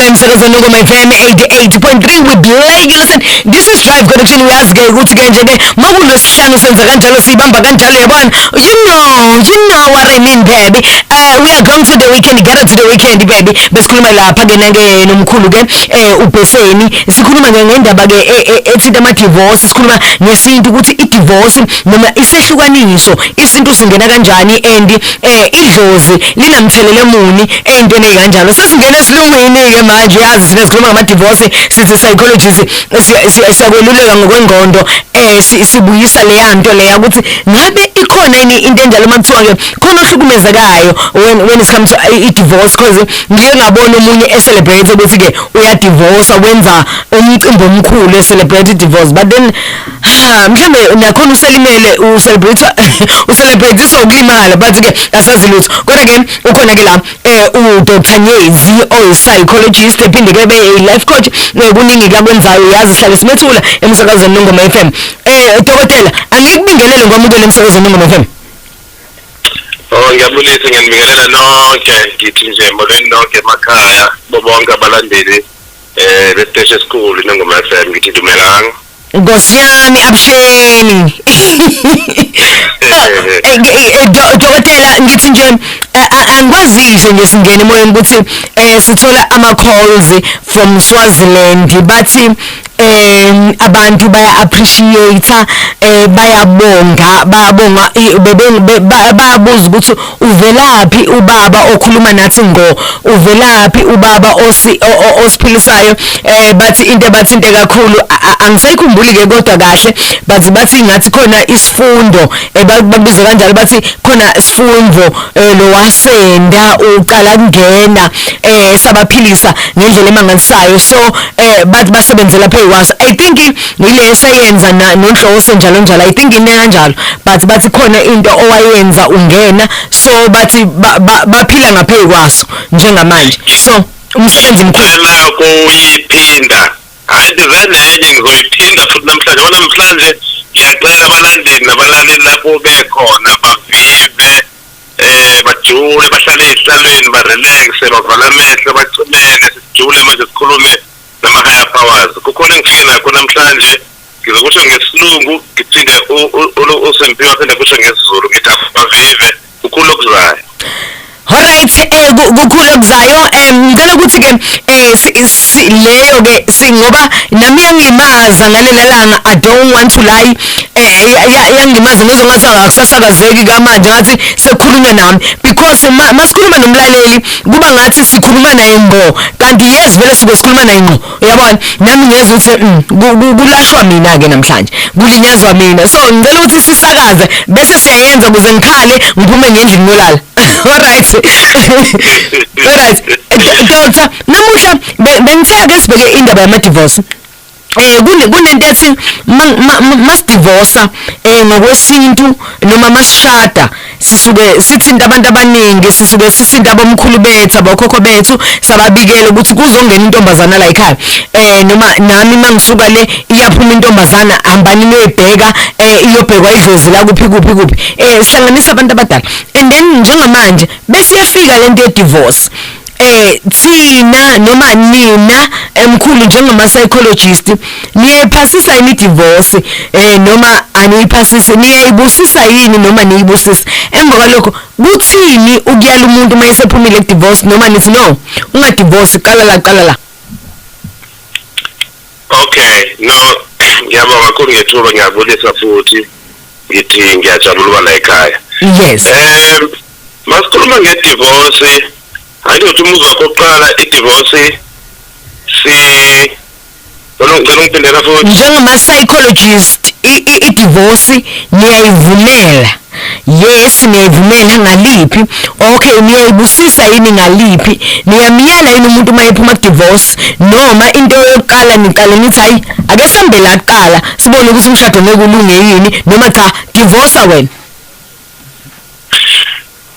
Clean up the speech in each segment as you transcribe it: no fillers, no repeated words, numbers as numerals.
Emsakazweni Nongoma FM 88.3 with Lady. Listen, this is Drive Connection. Uyazi ke ukuthi ke nje ke makulwesihlanu senza kanjalo, siyibamba kanjalo, yabona. You know what I mean, baby. We are going to the weekend, get to the weekend, baby. Besikhuluma lapha ke nange nomkhulu ke uBheseni. Sikhuluma ke ngendaba ke ethinta ama divorce, sikhuluma ngesintu ukuthi i divorce noma isehlukaniso, isintu singena kanjani and idlozi linamthelele muni ey'ntweni ey'kanjalo. Sesingena esilungwini ke manje, yazi sina sikhuluma ngama divorce, sithi psychologist siyakweluleka ngokwengqondo, sibuyisa leya nto leya ukuthi ngabe ikhona yini into enjalo uma kuthiwa ke khona ohlukumezekayo when it comes to i-divorce, because ngike ngabona omunye e-celebrate ukuthi ke uyadivorce, wenza umcimbi omkhulu e-celebrate i-divorce, but then ha, mhlambe nakhona uselimele, ucelebrate, ucelebrate ukulimala, but ke asazi lutho. Kodwa ke ukhona ke la uDr Nyezi oyi-psychologist, ephinde ke be life coach, kuningi kakwenzayo, yazi sihlale simethula emsakazweni Nongoma FM. Dokotela, angikubingelele, ngwamukele emsakazweni Nongoma FM. Oh, ngiyabulisa, ngiyanibingelela nonke, ngithi nje molweni nonke emakhaya, bo bonke abalandeli besiteshi esikhulu Nongoma FM, ngithi dumelang. Nkosi yami, abusheni. Dokotela, ngithi nje angikwazise nje singene emoyeni ukuthi sithola ama calls from Swaziland, bathi abantu baya appreciate, bayabonga, bayabonga, bayabuza ukuthi uvelaphi ubaba okhuluma nathi ngo, uvelaphi ubaba osi osiphilisayo. Bathi into bathinte kakhulu, angisayikhumbuli ke kodwa kahle, bathi ngathi khona isifundo, bakubiza kanjalo, bathi khona isifundo lo wasenda uqala kungena, sabaphilisa ngendlela emangalisayo. So bathi basebenzela phezu, I think ngile eseyenza nonhlose njalo njalo, I think ine kanjalo, but bathi khona into owayenza ungena, so bathi baphila ngaphezu kwaso njengamanje, so umsebenzi mkhulu. Ngicela kuyiphinda, hayi, ndize nenye, ngizoyiphinda futhi namhlanje, ngoba namhlanje ngiyacela abalandeli nabalaleli lapho bekhona bavive, bajule, bahlale ey'hlalweni, barelaxe, bavala amehlo, bacimele, sijule manje, sikhulume nama-higher powers. Kukhona engifike nakho namhlanje, ngizokusho ngesilungu, ngiphinde uSempiwe aphinde kusho ngesiZulu. Ngithi abavive, kukhulu okuzayo. Alright, kukhulu okuzayo. Ngicela ukuthi ke leyo ke singoba nami yangilimaza ngalela langa, I don't want to lie, yangilimaza, ngizwe ngathi akusasakazeki kamanje, ngathi sekukhulunywa nami, because masikhuluma nomlaleli kuba ngathi sikhuluma naye ngqo, kanti yes, vele sike sikhuluma naye ngqo, uyabona. Nami ngiyezwa ukuthi kulashwa mina ke namhlanje, kulinyazwa mina, so ngicela ukuthi sisakaze bese siyayenza ukuze ngikhale, ngiphume ngendlini ngiyolala. Alright, doctor, namuhla bengithe ake sibheke indaba yama divorce. Kunento ethi masidivorce ngokwesintu noma masishada, sisuke sithinta abantu abaningi, sisuke sithinta abomkhulu bethu, abakhokho bethu, sababikela ukuthi kuzongena intombazana la ekhaya, noma nami mangisuka le iyaphuma intombazana, hambani niyoyibheka, iyobhekwa idlozi la kuphi kuphi kuphi, sihlanganisa abantu abadala. And then njengamanje bese iyafika lento ye divorce, thina noma nina emkhulu njengama psychologist, niyayiphasisa yini divorce noma aniyiphasisi? Niyayibusisa yini noma niyibusisa? Emva kwalokho, kuthini ukuyala umuntu uma esephumile ku divorce, noma nithi no, ungadivorce, qala la, qala la? Okay, no, ngiyabonga kakhulu ngethuba, ngiyabulisa futhi, ngithi ngiyajabula ukuba la ekhaya. Masikhuluma ngedivorce, hayi, ukuthi umbuzo wakho oqala, i-divorce si ngicela ungiphindela futhi. Njengama psychologist, i-divorce niyayivumela? Yes, niyayivumela ngaliphi? Okay, niyayibusisa yini ngaliphi? Niyamyala yini umuntu uma ephuma ku-divorce, noma into yokuqala niqale nithi hayi, ake sambe la kuqala, sibone ukuthi umshado ngeke ulunge yini, noma cha, divorce wena?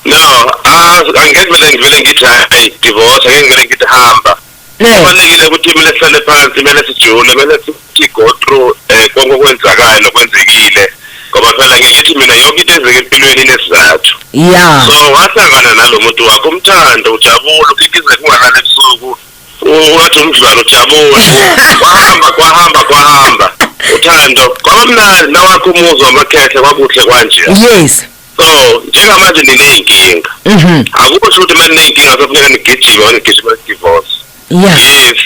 No, angeke vele ngivele ngithi hayi, divorce, angeke ngivele ngithi hamba. Kubalulekile ukuthi kumele sihlale phansi, kumele sijule, kumele sithi go through konke okwenzakayo nokwenzekile, ngoba phela ngithi mina yonke into enzeka empilweni inesizathu. So wahlangana nalo muntu wakho, umthando, ujabule, ukikize, kungalala ebusuku. Ungathi umdlwane ujabule. Kwahamba, kwahamba, kwahamba uthando, kwaba mnandi, nawakho umuzi wamakhehle, kwakuhle kwanje. So njengamanje niney'nkinga. Akusho ukuthi uma niney'nkinga sekufuneka nigijime, nigijime divorce. Yes,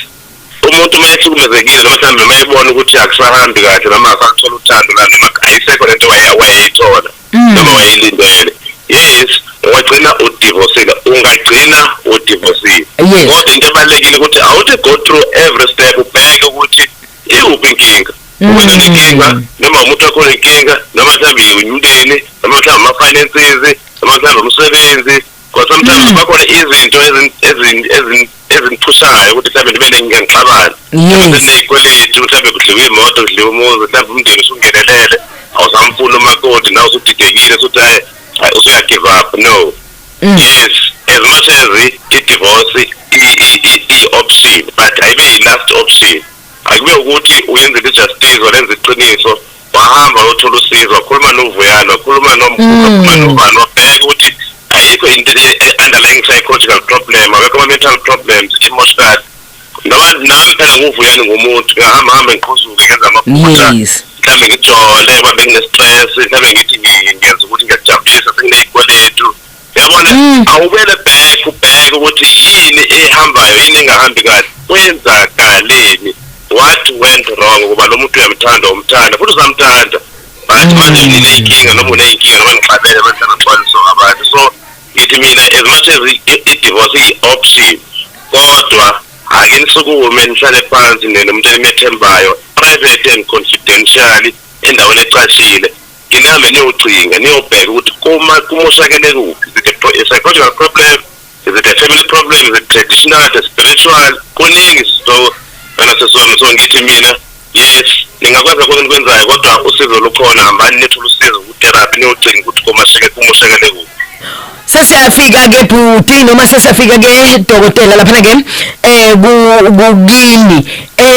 umuntu uma ehlukumezekile, noma mhlawumbe uma ebona ukuthi akusahambi kahle, noma akasathola uthando la, noma ayisekho lento wayeyithola noma wayeyilindele, yes, ungagcina udivosile, ungagcina udivosile. Kodwa into ebalulekile ukuthi awuthi go through every step, ubheke ukuthi ikuphi inkinga. Wena nenkinga, noma umuntu wakho nenkinga, noma mhlawumbe umndeni, noma mhlawumbe ama-finances, noma mhlawumbe umsebenzi, because sometimes bakhona izinto eziniphushayo ukuthi mhlawumbe nibe nenkinga, nixabane. Seney'kweletu, mhlawumbe kudliwa imoto, kudliwa umuzi, mhlawumbe umndeni usungenelele, awusamfuni umakoti, nawe usudidekile, usuthi hayi hayi, usuya-give up. No. Yes, as much as i-divorce i-option, but ayibe yi-last option. Akube ukuthi uyenzile i-justice, walenza iqiniso, wahamba wayothola usizo, wakhuluma noVuyani, wakhuluma nomkhulu, wakhuluma nobani, wabheka ukuthi ayikho into e-underlying psychological problem, awekho ama-mental problems, emotional. Noma nami phela nguVuyani, ngumuntu, ngihamba hambe ngiqhuzuke, ngenza amaphutha. Mhlawumbe ngijole babe ngine-stress, mhlawumbe ngithi ngenza ukuthi ngiyajabulisa, senginey'kweletu, uyabona. Awubele back, ubheke ukuthi yini ehambayo, yini engahambi kahle, kwenzakaleni, what went wrong, ngoba lo muntu uyamthanda, umthanda futhi usamthanda, but manje niney'nkinga, noma uney'nkinga, noma nixabene, manje nixwaniswa abantu. So ngithi mina, as much as i-divorce iyi-option, kodwa ake nisukume, nihlale phansi nomuntu enimethembayo, private and confidentially, endaweni ecashile, nihambe niyocinga, niyobheka ukuthi kuma kumoshakele kuphi. Is it a psychological problem? Is it a family problem? Is it traditional, is it spiritual? Kuningi. So wena seswami, so ngithi mina, yes, ningakwenza konke enikwenzayo, kodwa usizo lukhona. Hambani nithole usizo ku-therapy, niyocinga ukuthi kumoshakele kuphi. Sesiyafika ke bhuti, noma sesiyafika ke dokotela, laphana ke kukini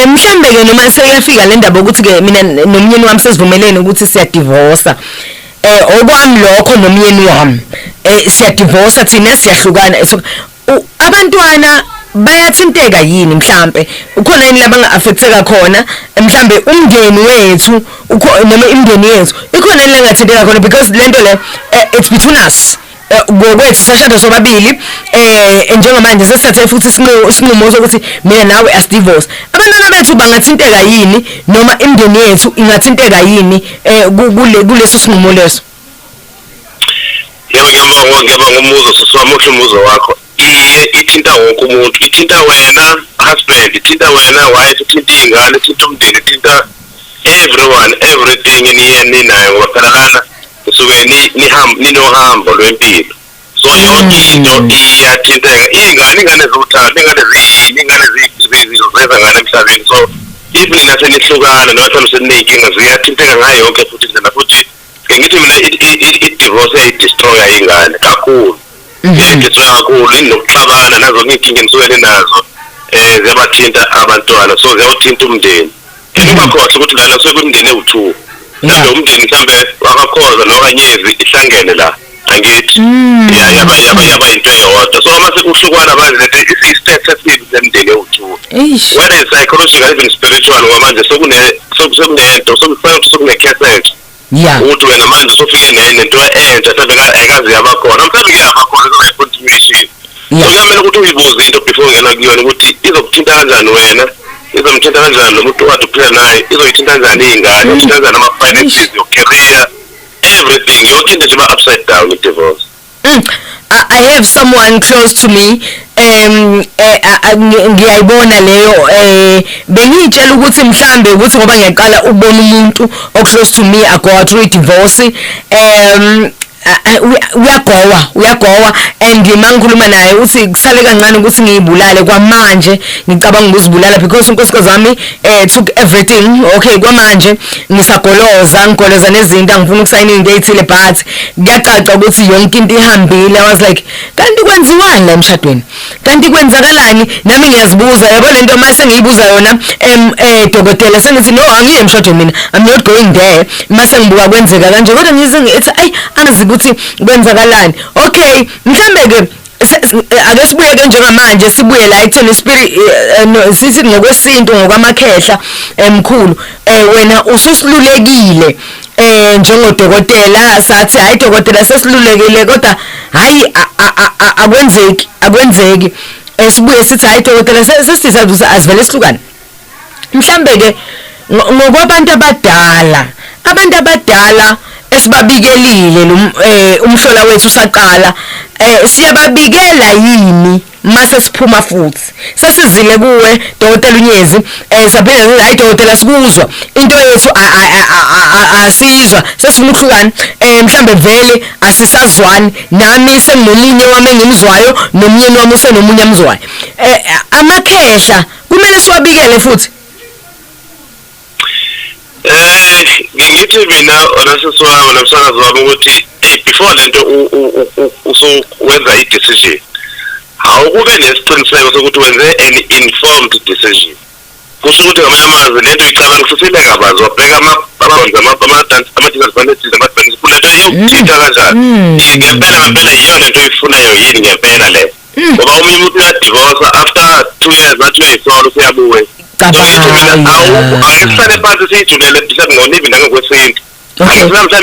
mhlambe ke, noma seyafika le ndaba ukuthi ke mina nomnyeni wami sesivumelene ukuthi siyadivorsa, okwami lokho nomyeni wami, siyadivorsa thina, siyahlukana. So abantwana bayathinteka yini? Mhlambe ukhona yini labanga affecteka khona? Mhlambe umndeni wethu noma imindeni yethu ikhona yini lengathinteka khona? Because lento le, it's between us, ngokwethu, sashada sobabili, njengamanje sesithathe futhi isinqumo sokuthi mina nawe asidivorce. Abantwana bethu bangathinteka yini, noma imindeni yethu ingathinteka yini kule kuleso sinqumo leso? Yebo, ngiyabonga, ngiyabonga umuzo, sisi wami, muhle umuzo wakho. Iye, ithinta wonke umuntu. Ithinta wena husband, ithinta wena wife, ithinta iy'ngane, ithinta umndeni, ithinta everyone, everything eniye ninayo, ngoba phela lana nisuke ninohambo lwempilo. So yonke into iyathinteka. Iy'ngane, iy'ngane ziwuthando, iy'ngane ziyini, iy'ngane zizeza ngane emhlabeni. So if nina senihlukana, noma mhlawumbe seniney'nkinga, ziyathinteka ngayo yonke futhi indlela. Futhi ke ngithi mina i-divorce iyayidestroya ingane kakhulu, iyayidestroya kakhulu. Inokuxabana nazo iy'nkinga enisuke ninazo, ziyabathinta abantwana, so ziyawuthinta umndeni. Ungakhohlwa ukuthi lana suke kumndeni ewu-two, mhlawumbe umndeni mhlawumbe wakaKhoza nowakanyezi ihlangene la, angithi? Ya, yaba into eyodwa. So uma sekuhlukwana manje, lento i-step esibi semndeni ewu-two, whether it's psychological, even spiritual, ngoba manje sekunento, sekufana ukuthi sekune-cassette ukuthi wena manje usufike nento entsha, mhlawumbe ayikaze yaba khona, mhlawumbe kuyaba khona, kuzoba i-continuation. So kuyamele ukuthi uyibuze into before ungena kuyona, ukuthi izokuthinta kanjani wena, izomthinta kanjani lo muntu okade uphila naye, izoyithinta kanjani iy'ngane, ithinta kanjani ama-finances, your career, everything, yonke into nje iba upside down i-divorce. I have someone close to me, ngiyayibona leyo, bengiyitshela ukuthi mhlambe ukuthi ngoba ngiyaqala ukubona umuntu o close to me I go through a divorce, uyagowa, uyagowa, and mangikhuluma naye uthi kusale kancane ukuthi ngiyibulale kwamanje, ngicabanga ukuzibulala because unkosikazi wami took everything. Okay, kwamanje ngisagoloza, ngigoloza nezinto, angifuni ukusayina into ezithile, but kuyacaca ukuthi yonke into ihambile. I was like, kanti kwenziwani la emshadweni? Kanti kwenzakalani? Nami ngiyazibuza, yabo, lento mase ngiyibuza yona, dokotela, sengithi no, angiye emshadweni mina, I'm not going there mase ngibuka kwenzeka kanje. Kodwa ngize ngithi ayi, angazi ukuthi kwenzakalani. Okay, mhlambe ke Ake sibuye ke njengamanje, sibuye la ekutheni spirit, sithi ngokwesintu, ngokwamakhehla emkhulu, wena ususilulekile njengodokotela, sathi hayi dokotela, sesilulekile, kodwa hayi, akwenzeki, akwenzeki. Sibuye sithi hayi dokotela, sesithatha ukuthi asivele sihlukane. Mhlambe ke ngokwabantu abadala, abantu abadala esibabikelile lo umhlola wethu usaqala, siyababikela yini mase siphuma futhi sesizile kuwe dokotela uNyezi, saphinde sithi hayi dokotela, sikuzwa into yethu, asizwa, sesifuna ukuhlukana, mhlambe vele asisazwani, nami senginomunye wami engimzwayo, nomyeni wami usenomunye amzwayo, amakhehla kumele siwabikele futhi? Ngithi mina nasisi wami nomsakazi wami ukuthi hey, before lento usuwenza i-decision, awukube nesiqiniseko sokuthi wenze an informed decision. Kusho ukuthi ngamanye amazwi lento icabangisisile kabanzi, wabheka ama-disadvantages nama-advantages kulento, iyokuthinta kanjani ngempela ngempela, yiyo lento oyifunayo yini ngempela le, ngoba omunye umuntu uyadivorsa after 2 years athi uyayisola, useyabuya. So ngithi mina ake sihlale phansi siyijulele, mhlawumbe ngolimi nangokwesintu. Ake mhlawumbe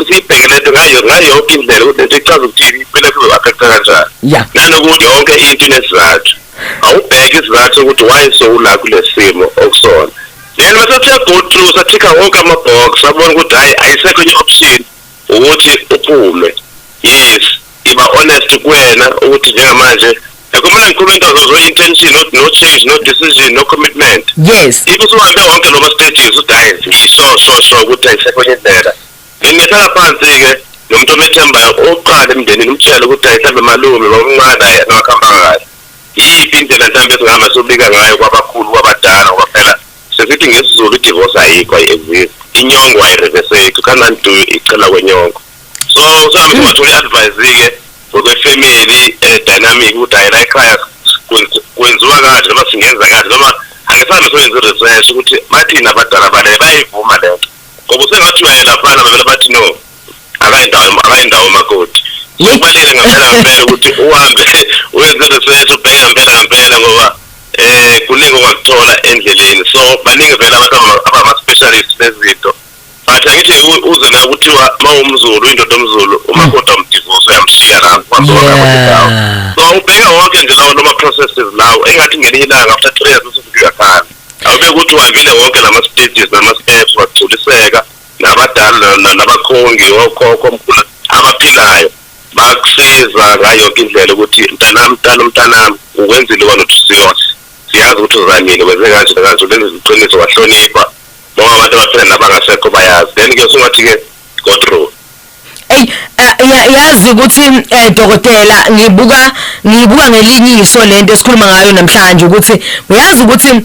siyibheke lento ngayo yonke indlela, ukuthi lento ichaza ukuthini, impilo yakho izo-affecta kanjani, nanokuthi yonke into inesizathu. Awubheke isizathu sokuthi why sowula kule simo okusona, then mase siya-go through, sathikha wonke ama-box, sabona ukuthi hhayi, ayisekho enye option ukuthi uphume. Yes, iba honest kuwena ukuthi njengamanje yakumele ngikhulume into zo-intention, not no change, no decision, no commitment. If usuhambe wonke lo ma-stages, uthi hhayi, ngiso so so ukuthi ayisekho enye indlela, then ngihlala phansi-ke nomuntu omethembayo oqala emndenini, umtshele ukuthi hayi, mhlawumbe malume, babamncane, hayi, angakuhambanga kahle, yiphi indlela mhlawumbe esingahamba sobika ngayo kwabakhulu, kwabadala, ngoba phela sesithi ngesiZulu i-divorce ayikho, ayi-exist, inyongo ayi-reverseki, you can't undo icela kwenyongo. So sihambe singathola i-advice-ke ngokwefamily dynamic, ukuthi hayi, la ekhaya kwenziwa kanje, noma singenza kanje, noma ake sihambe soyenza i-research ukuthi bathini abadala bale, bayayivuma le nto, ngoba usengathi uyaye laphana bavele bathi no, akayindawo, akayindawo makoti. So kubalulekile ngempela ngempela ukuthi uhambe wenze research, ubheke ngempela ngempela, ngoba kuningi ongakuthola endleleni. So baningi vele abantu abama-specialist bezinto, but angithi uze la kuthiwa uma umZulu, indoda omZulu, umakoti amdivorce, uyamshiya lapho kwazona indawo. So ubheke wonke nje lawo lama processes lawo, engathi ngelinye ilanga after 3 years usufike uyakhala, awube ukuthi uhambile wonke lama stages nama steps, wagculiseka nabadala nabakhongi, okhokho, omkhulu abaphilayo bakusiza ngayo yonke indlela ukuthi mntanami, mntana, mntanami, ukwenzile wena, uthi siyazi ukuthi uzamile, wenze kanje nakanje, ulenze iqiniso, wahlonipha bonke abantu abaphila nabangasekho bayazi, then ke usungathi-ke go through. Ey, yazi ukuthi dokotela, ngibuka ngelinye iso lento esikhuluma ngayo namhlanje, ukuthi uyazi ukuthi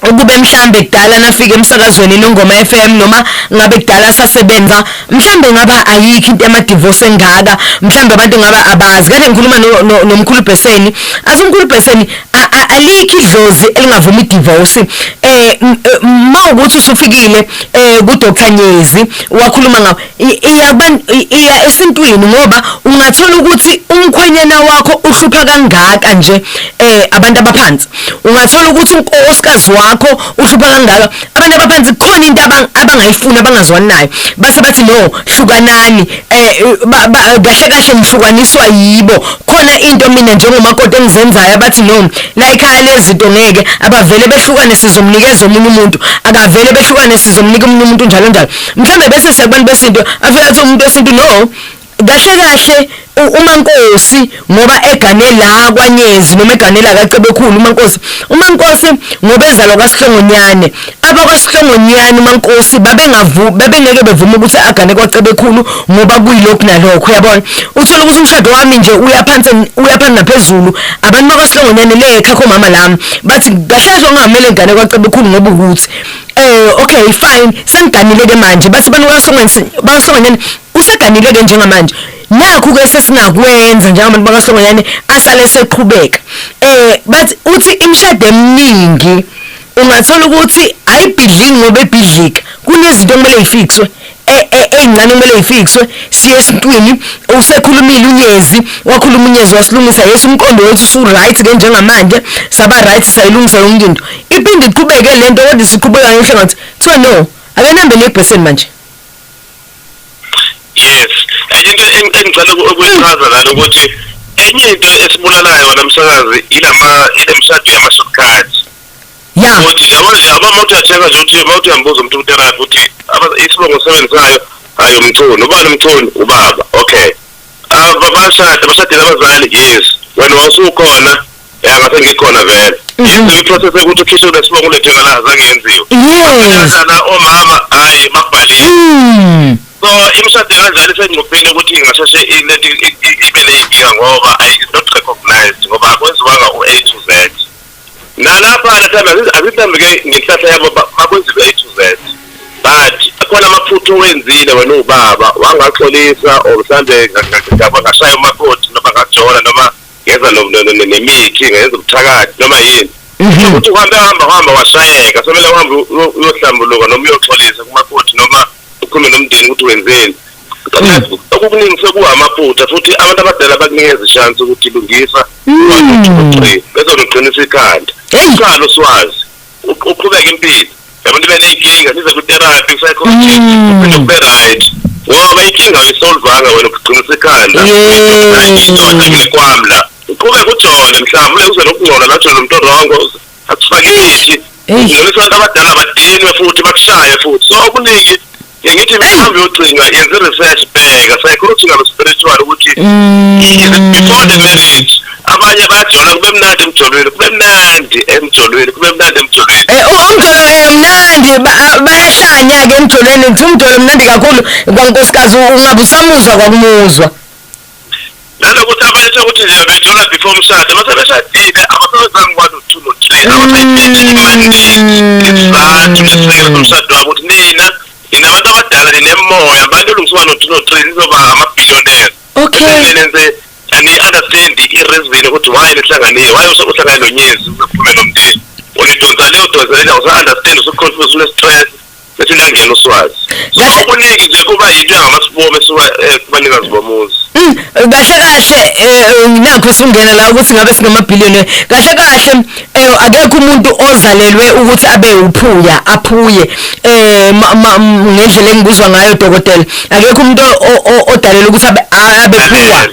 ukube mhlambe kudala nafika emsakazweni Nongoma FM, noma ngabe kudala sasebenza, mhlambe ngaba ayikho into ema divorce engaka, mhlambe abantu ngaba abazi. Kade ngikhuluma nomkhulu Bheseni, athi umkhulu Bheseni alikho idlozi elingavuma i-divorce. Mawukuthi usufikile ku Dr Nyezi wakhuluma ngawo, iya esintwini, ngoba ungathola ukuthi umkhwenyana wakho uhlupha kangaka nje abantu abaphansi, ungathola ukuthi unkosikazi wakho uhlupha kangaka abantu abaphansi, khona into abangayifuni, abangazwani nayo, base bathi no, hlukanani. Kahle kahle nihlukaniswa yibo, khona into mina njengomakoti engizenzayo, abathi no, la ekhaya lezinto ngeke, abavele behlukane, sizomnikeza omunye umuntu, akavele behlukane, sizomnika omunye umuntu, njalo njalo. Mhlawumbe bese siya kubantu besintu, afike athi umuntu wesintu no, kahle kahle umankosi ngoba egane la kwaNyezi noma egane la kaCebekhulu, umankosi ngoba ezalwa kwaSihlongonyane, abakwaSihlongonyane umankosi babengavu, babengeke bevume ukuthi agane kwaCebekhulu ngoba kuyilokhu nalokho. Uyabona, uthola ukuthi umshado wami nje uyaphansi, uyaphansi naphezulu, abantu bakwaSihlongonyane le ekhakho mama lami bathi kahle kahle ongamele ngane kwaCebekhulu ngoba ukuthi okay, fine, sengiganile ke manje, bathi abantu bakwaSihlongonyane useganile ke njengamanje, nakhu ke sesingakwenza njengabantu bakwaSihlongonyane, asale seqhubeka. Bathi uthi imishado eminingi ungathola ukuthi ayibhidliki ngoba ebhidlika, kunezinto okumele yifixwe. Ey'ncane kumele y'fikswe, siye esintwini. Usekhulumile uNyezi, wakhuluma uNyezi wasilungisa. Yes, umqondo wethu usu-right-ke njengamanje, saba-right, sayilungisa yonke into. Iphinde iqhubeke le nto, kodwa isiqhubeka ngenhlangothi kuthiwa no, ake nihambe niye ekubheseni manje. Yes, enye into engicela ukuyichaza lana ukuthi enye into esibulalayo wena msakazi ilama ilemshado yama-shortcut. Ukuthi yabo nje yabo uma uthi uyacheka nje ukuthi uma uthi uyambuza umuntu ku-therapy ukuthi isibongo osebenzisayo, hayi, uMchunu. Ubani uMchunu? Ubaba. Okay, bashada, bashadile abazali? Yes. Wena wawusukhona? Ya, ngase ngikhona vele. Yenziwe i-process yokuthi ukhishwe lesibongo ulethe ngala? Azange yenziwe. Kanjani omama? Hayi, bakubhalile. So imishado kanjalo isengcupheni ukuthi ingasheshe ilethe ibe ney'nkinga ngoba is not recognized, ngoba akwenziwanga u-A to Z. Nalapha mhlawumbe asithi mhlawumbe-ke ngenhlahla yabo bakwenziwe A to Z, but akhona amaphutha owenzile wena uwubaba, wangaxolisa, or mhlawumbe ngashaya umakoti, noma ngajola, noma ngenza nemithi, ngenza ubuthakathi, noma yini, ukuthi uhambe hamba hamba washayeka. Somele uhambe uyohlambuluka noma uyoxolisa kumakoti noma ukhulume nomndeni ukuthi wenzeni. Okukuningi sekuwamaphutha, futhi abantu abadala bakunikeza i-chance ukuthi lungisa one, two, three, bese uqinisa ikhanda. Uqala uswazi, uqhubeke impilo yabo, nibe ney'nkinga, nize kwi-therapy, psychologist, uphinde kube right, ngoba inkinga uyisolvanga wena, uqinisa ikhanda. Ngile kwami la, uqhubeke ujole, mhlawumbe uze nokungcola la, ujole nomuntu o-wrong, akufake imithi, ungcolisa abantu abadala, badinwe futhi bakushaye futhi. So okuningi ngithi mhlawumbe uyocinga, yenza i-research, bheka psychological, spiritual, ukuthi is it before the marriage. Abanye bayajola, kube mnandi emjolweni, kube mnandi emjolweni, kube mnandi emjolweni. Umjolo mnandi, bayahlanya-ke emjolweni. Kuthiwa umjolo mnandi kakhulu kwankosikazi, ungabe usamuzwa kwakumuzwa. Nanokuthi abanye ukuthi nje bejola before umshado, base beshadile abasebenzanga one, two, no three, abasayiphethe imandate, isizathu nesisekelo somshado wabo, ukuthi nina ninabantu abadala, ninemoya, abantu olungisa one, two, no three, nizoba ama-billionaires. Nenze ani-understand i-reason ukuthi why nihlanganile, why uhlangane noNyezi uze kuphume nomndeni, unidonsa le, udonsa le, awusa-understand, usu-confuse, une-stress, bese liyangena uswazi. So okuningi nje kuba yinto yangamasibomu esuka kubanikazi bomuzi. Kahle kahle, nakho singena la ukuthi ngabe singamabhiliyoni. Kahle kahle, akekho umuntu ozalelwe ukuthi abe uphuya, aphuye. Ngendlela engibuzwa ngayo, dokotela, akekho umuntu odalelwe ukuthi abe phuya.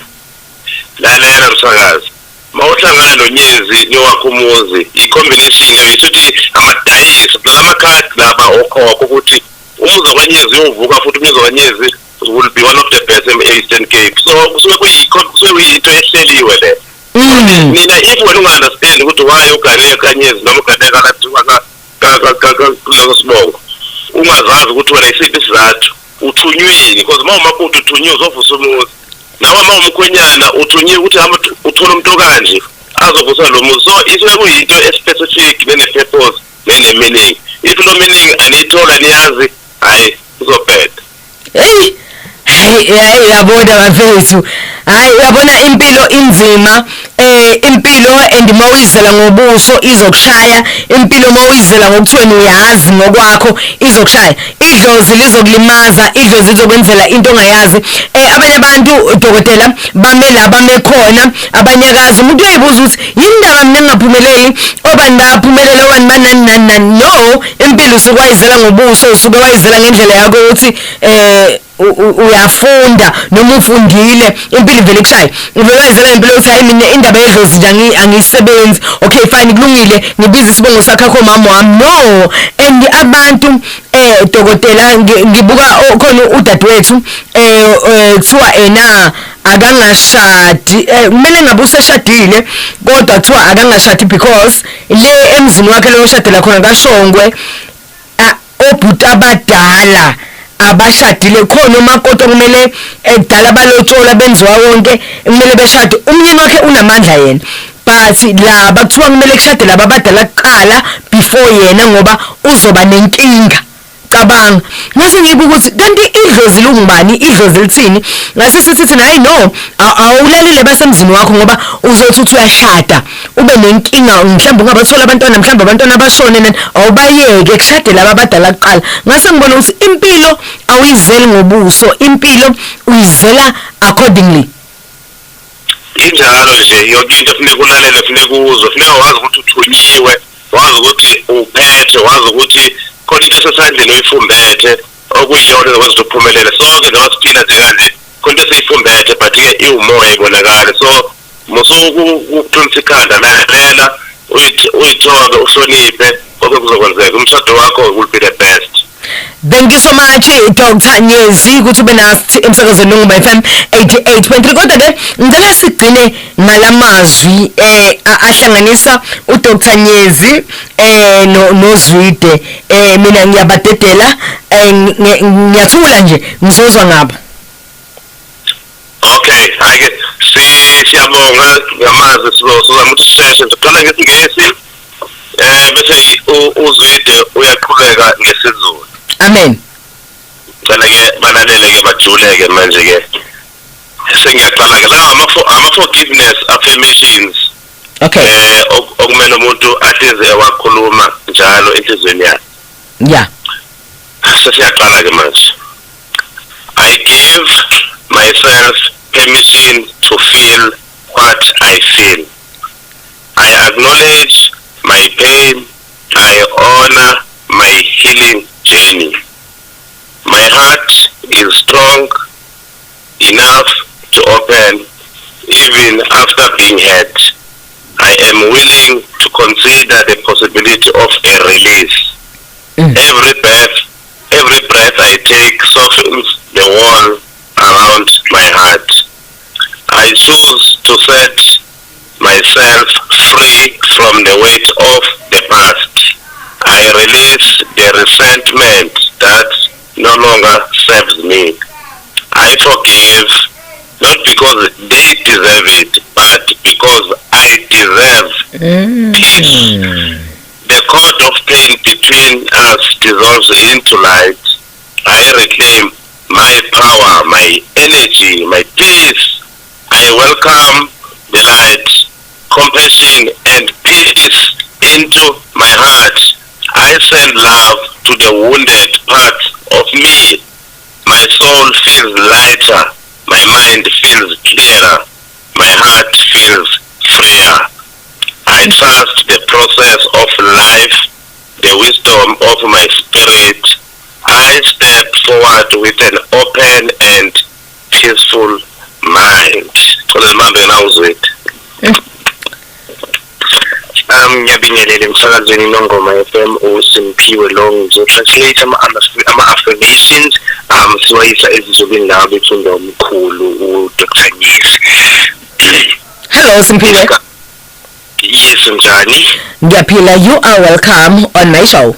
Lalela msakazi, mawuhlangana noNyezi nowakho umuzi, i-combination leyo, ishuthi amadayisi kudlala amakhadi laba okhokho ukuthi umuzi wakwaNyezi uyovuka, futhi umuzi wakwaNyezi will be one of the best e-Eastern Cape. So kusuke kuyinto ehleliwe le. Mina, if wena unga-understand ukuthi why ugane kaNyezi noma ugane kuleso sibongo, ungazazi ukuthi wena isiphi isizathu, uthunywini, because uma umakoti uthunyiwe uzovusa umuzi, nawe uma umkhwenyana uthunyiwe ukuthi hamba uthole umuntu okanje azovusa lo muzi. So isuke kuyinto e-specific nene-purpose nene-meaning. If lo meaning aniyithola, niyazi, hhayi, kuzobheda. Hey, hayi hayi, yabona bafethu, hayi, uyabona impilo inzima, impilo, and mawuyizela ngobuso izokushaya impilo, mawuyizela ngokuthiwa uyazi ngokwakho izokushaya. Idlozi lizokulimaza, idlozi lizokwenzela into ongayazi. Abanye abantu, dokotela, bame la bame khona, abanyakazi. Umuntu uyayibuza ukuthi yini ndaba mina ngingaphumeleli, obani bayaphumelela, obani banani nani nani. No, impilo usuke wayizela ngobuso, usuke wayizela ngendlela yakho ukuthi uyafunda noma ufundile, impilo ivele ikushaye. Uvele wayizela impilo ukuthi hayi, mina indaba yedlozi nje angiyisebenzi. Okay, fine, kulungile, ngibiza isibongo sakho akho mama wami. No, and abantu, dokotela, ngibuka khona udadewethu, kuthiwa ena akangashadi, kumele ngabe useshadile, kodwa kuthiwa akangashadi because le emzini wakhe lo oshadela khona kaShongwe, obhuti abadala abashadile khona, umakoti okumele ekudala balotshola, benziwa wonke, kumele beshade. Umyeni wakhe unamandla yena, but laba kuthiwa kumele kushade laba abadala kuqala before yena, ngoba uzoba nenkinga. Cabanga, ngase ngibuka ukuthi kanti idlozi lungubani, idlozi lithini. Ngase sithi thina, hayi no, awulalele basemzini wakho, ngoba uzothi uthi uyashada ube nenkinga, mhlawumbe ungabathola abantwana, mhlawumbe abantwana bashone, nani, awubayeke kushade laba abadala kuqala. Ngase ngibona ukuthi impilo awuyizeli ngobuso, impilo uyizela accordingly. Injalo nje yonke into. Funeka ulalele, funeka uzwe, funeka wazi ukuthi uthunyiwe, wazi ukuthi uphethe, wazi ukuthi khona into esesandleni oyifumbethe okuyiyona ezokwenza ukuthi uphumelele. Sonke njengoba siphila nje kanje, khona into esiyifumbethe, but-ke iwumoya, ibonakale. So musukuqinisa ikhanda, lalela, uyithobe, uhloniphe, konke kuzokwenzeka. Umshado wakho will be the best. Thank you so much, Dr Nyezi, ukuthi ube nathi emsakazweni Nongoma FM 88.3. Kodwa ke ngicela sigcine ngalamazwi ahlanganisa uDr Nyezi no noZwide. Mina ngiyabadedela, ngiyathula nje, ngizozwa ngabo. Okay, hayi ke, siyabonga ngamazwi. Sizozama ukuthi sisheshe. Siqala ngesiNgisi, bese uZwide uyaqhubeka ngesiZulu. Amen. Cela ke balalele ke, bajule ke. Manje ke sengiyaqala ke lawa ama forgiveness affirmations okumele umuntu ahlezi ewakhuluma njalo enhliziyweni yakhe. Sesiyaqala ke manje. I give myself permission to feel what I feel. I acknowledge my pain. I honor my healing journey. My heart is strong enough to open even after being hurt. I am willing to consider the possibility of a release. Every breath I take softens the wall around my heart. I choose to set myself free from the weight of the past. I release the resentment that no longer serves me. I forgive not because they deserve it, but because I deserve peace. The cord of pain between us dissolves into light. I reclaim my power, my energy, my peace. I welcome the light, compassion, and peace into my heart. I send love to the wounded parts of me. My soul feels lighter. My mind feels clearer. My heart feels freer. I trust the process of life, the wisdom of my spirit. I step forward with an open and peaceful mind. Cela libambe na uZwide. Ngiyabingelela emsakazweni Nongoma FM, uSimphiwe lo, ngizo-translate ama-affirmations siwayisa ezizulwini la befunda umkhulu uDr Nyezi. Hello, Simphiwe. Yes, njani? Ngiyaphila. You are welcome on my show.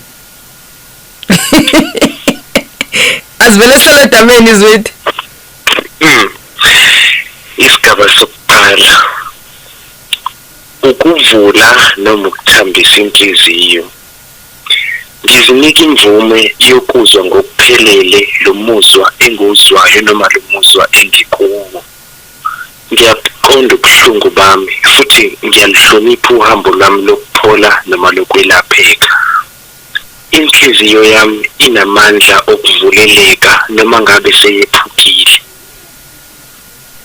Asivele sihlale edameni, Zwide. Isigaba sokuqala, ukuvula noma ukuthambisa inhliziyo. Ngizinika imvume yokuzwa ngokuphelele lo muzwa engiwuzwayo noma lo muzwa engikuwo. Ngiyaqonda ubuhlungu bami futhi ngiyalihlonipha uhambo lwami lokuphola noma lokwelapheka. Inhliziyo yami inamandla okuvuleleka noma ngabe seyephukile.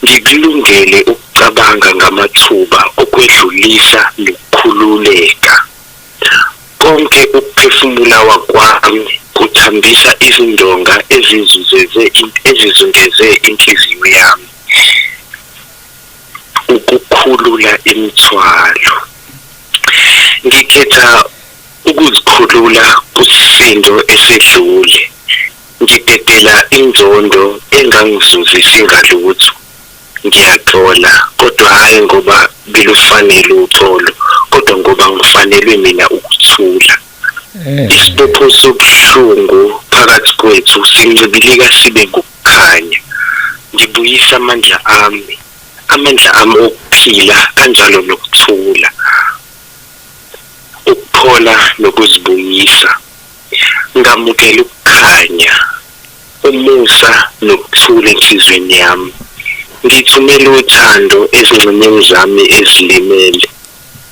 Ngikulungele ukucabanga ngamathuba okwedlulisa nokukhululeka. Konke ukuphefumula kwami kuthambisa izindonga ezizungeze inhliziyo yami. Ukukhulula imithwalo. Ngikhetha ukuzikhulula kusisindo esedlule. Ngidedela inzondo engangizuzisi ngalutho. Ngiyaxola, kodwa hhayi ngoba belufanele uxolo, kodwa ngoba ngifanelwe mina ukuthula. Isibopho sobuhlungu phakathi kwethu sincibilika sibe ngukukhanya. Ngibuyisa amandla ami, amandla ami okuphila kanjalo nokuthula. Ukuphola nokuzibuyisa. Ngamukela ukukhanya, umusa nokuthula enhliziyweni yami. Ngithumela uthando ezingxenyeni zami ezilimele.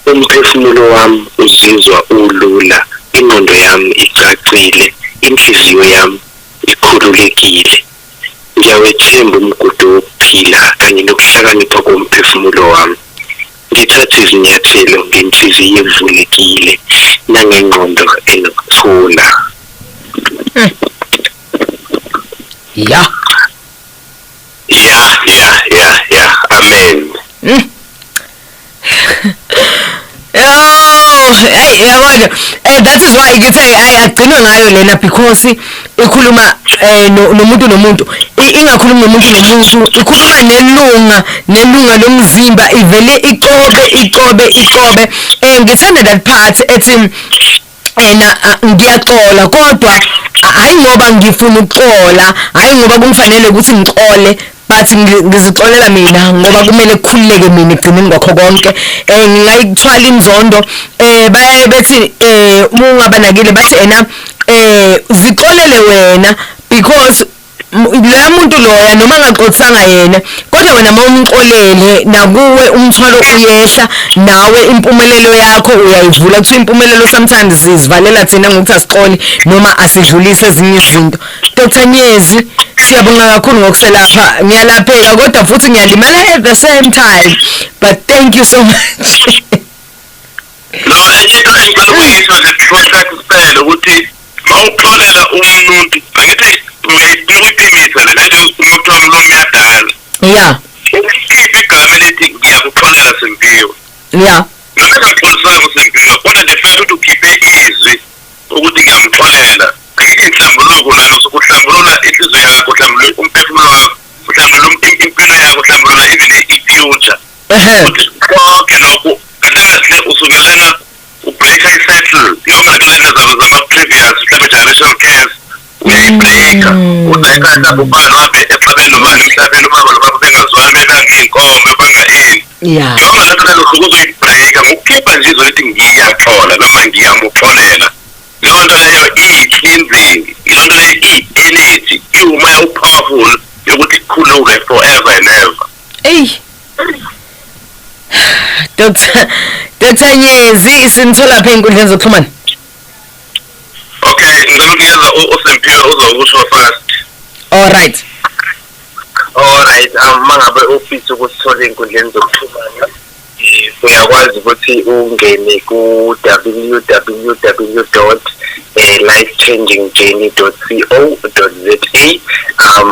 Umphefumulo wami uzizwa ulula, ingqondo yami icacile, inhliziyo yami ikhululekile. Ngiyawethemba umgudu wokuphila kanye nokuhlakanipha komphefumulo wami. Ngithatha izinyathelo ngenhliziyo evulekile nangengqondo enokuthula. Ya. Ya, ya, ya, ya, amen. Yo, hey, yabona, that is why ngithe ay agcinwe ngayo lena, because ikhuluma nomuntu nomuntu, ingakhulumi nomuntu nomuntu, ikhuluma nelunga nelunga lomzimba, ivele icobe icobe icobe. Ngithanda that part ethi ena ngiyaxola, kodwa hayi ngoba ngifuna ukuxola, hayi ngoba kungifanele ukuthi ngixole, but ngizixolela mina ngoba kumele kukhululeke mina egcineni kwakho konke. Ngingayithwala inzondo. Bayaye bethi, uma ungabanakile, bathi ena zixolele wena, because loya muntu loya noma angaxolisanga yena, kodwa wena mawumxolele nakuwe umthwalo uyehla, nawe impumelelo yakho uyayivula. Kuthiwa impumelelo sometimes sizivalela thina ngokuthi asixoli noma asidlulise ezinye izinto. Dr Nyezi, siyabonga kakhulu ngokuselapha. Ngiyalapheka kodwa futhi ngiyalimala at the same time, but thank you so much. No, enye into engicela ukuyisho nje before sikhathi siphele ukuthi mawuxolela umuntu, angithi uyayifuna ukuyiphimise le nto uma kuthiwa umlomo uyadala, ukhiphe igama elithi "Ngiyakuxolela, Simphiwe", noma engaxolisanga uSimphiwe, kodwa nje fanele ukuthi ukhiphe izwi ukuthi "Ngiyamxolela". Angithi inhlambuluko lana, usuke uhlambulula inhliziyo yakho, uhlambulula umphefumulo wakho, uhlambulula impilo yakho, uhlambulula even i-future, ukuthi konke lokhu kahle kahle usuke lana ubreaka i-cycle yonke lento lena zama-previous, mhlawumbe generational curse uyayibreaka. Uthi ayikhaya mhlawumbe ubani wabe exabene nobani emhlabeni, ubaba nobaba bengazwani, bebanga iy'nkomo, bebanga ini, yonke lento lelo usuke uzoyibreaka ngokukhipha nje izwi lithi "Ngiyaxola" noma "Ngiyamuxolela". Leyo nto leyo iyi-cleansing, leyo nto leyo iyi-energy, iwumoya o-powerful yokuthi kukhululwe forever and ever. Ey. Dr Nyezi, sinithola phi ey'nkundleni zokuxhumana? Okay, ngicela ukunikeza uSimphiwe, uzokusho first. All right. Alright, mangabe ufisa ukusithola ey'nkundleni zokuxhumana, uyakwazi ukuthi ungene ku www.lifechangingjourney.co.za.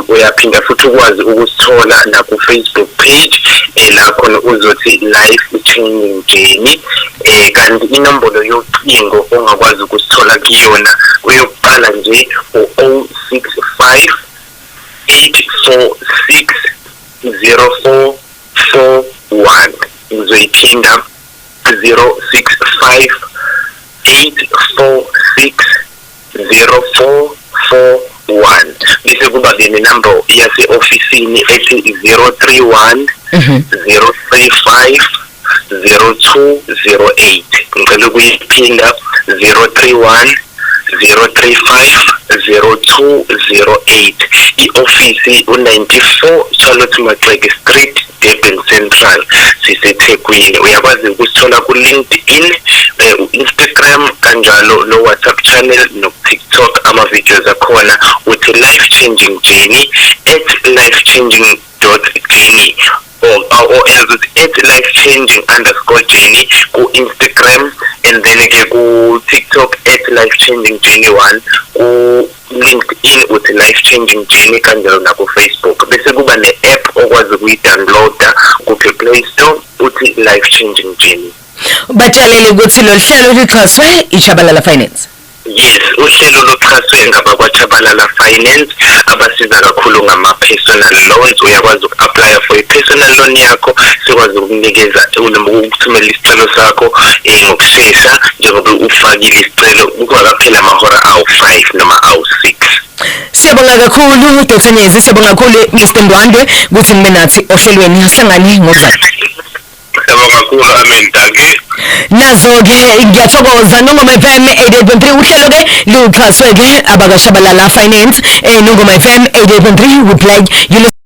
Uyaphinda futhi ukwazi ukusithola naku Facebook page, la khona uzothi Life Changing Journey. Kanti inombolo yocingo ongakwazi ukusithola kuyona, uyokuqala nje u-065 846 0441. Ngizoyiphinda, 065 846 0441. Bese kuba-ke nenumber yase-ofisini ethi 031 035 0208. Ngicela ukuyiphinda, 031 035 0208. I-ofisi u-94 Charlotte Maxeke Street, Durban Central, siseThekwini. Uyakwazi ukusithola ku-LinkedIn, u-Instagram, kanjalo no-WhatsApp channel no-TikTok. Ama-videos akhona uthi Life Changing Journey, @lifechanging.journey, or else @lifechanging_journey ku-Instagram, and then ke ku-TikTok @lifechangingjourney1, ku-LinkedIn uthi Life Changing Journey, kanjalo naku-Facebook. Bese kuba ne-app okwazi ukuyi-downloada ku-Play Store, uthi Life Changing Journey. Batshalele ukuthi lolu hlelo lixhaswe iShabalala Finance. Yes, uhlelo luxhaswe ngabakwaTshabalala Finance, abasiza kakhulu ngama-personal loans. Uyakwazi uku-applya for i-personal loan yakho, sikwazi ukukunikeza noma ukuthumela isicelo sakho ngokushesha njengoba ufakile isicelo kungakapheli amahora awu-5 noma awu-6. Siyabonga kakhulu, Dr Nyezi, siyabonga kakhulu, Mr Ndwandwe, ukuthi nibe nathi ohlelweni. Asihlangane ngokuzayo. Siyabonga kakhulu, amen, dankie. Nazo-ke, ngiyathokoza. Nongoma FM 88.3, uhlelo-ke luxhaswe-ke abakaShabalala Finance. Nongoma FM 88.3, we play you.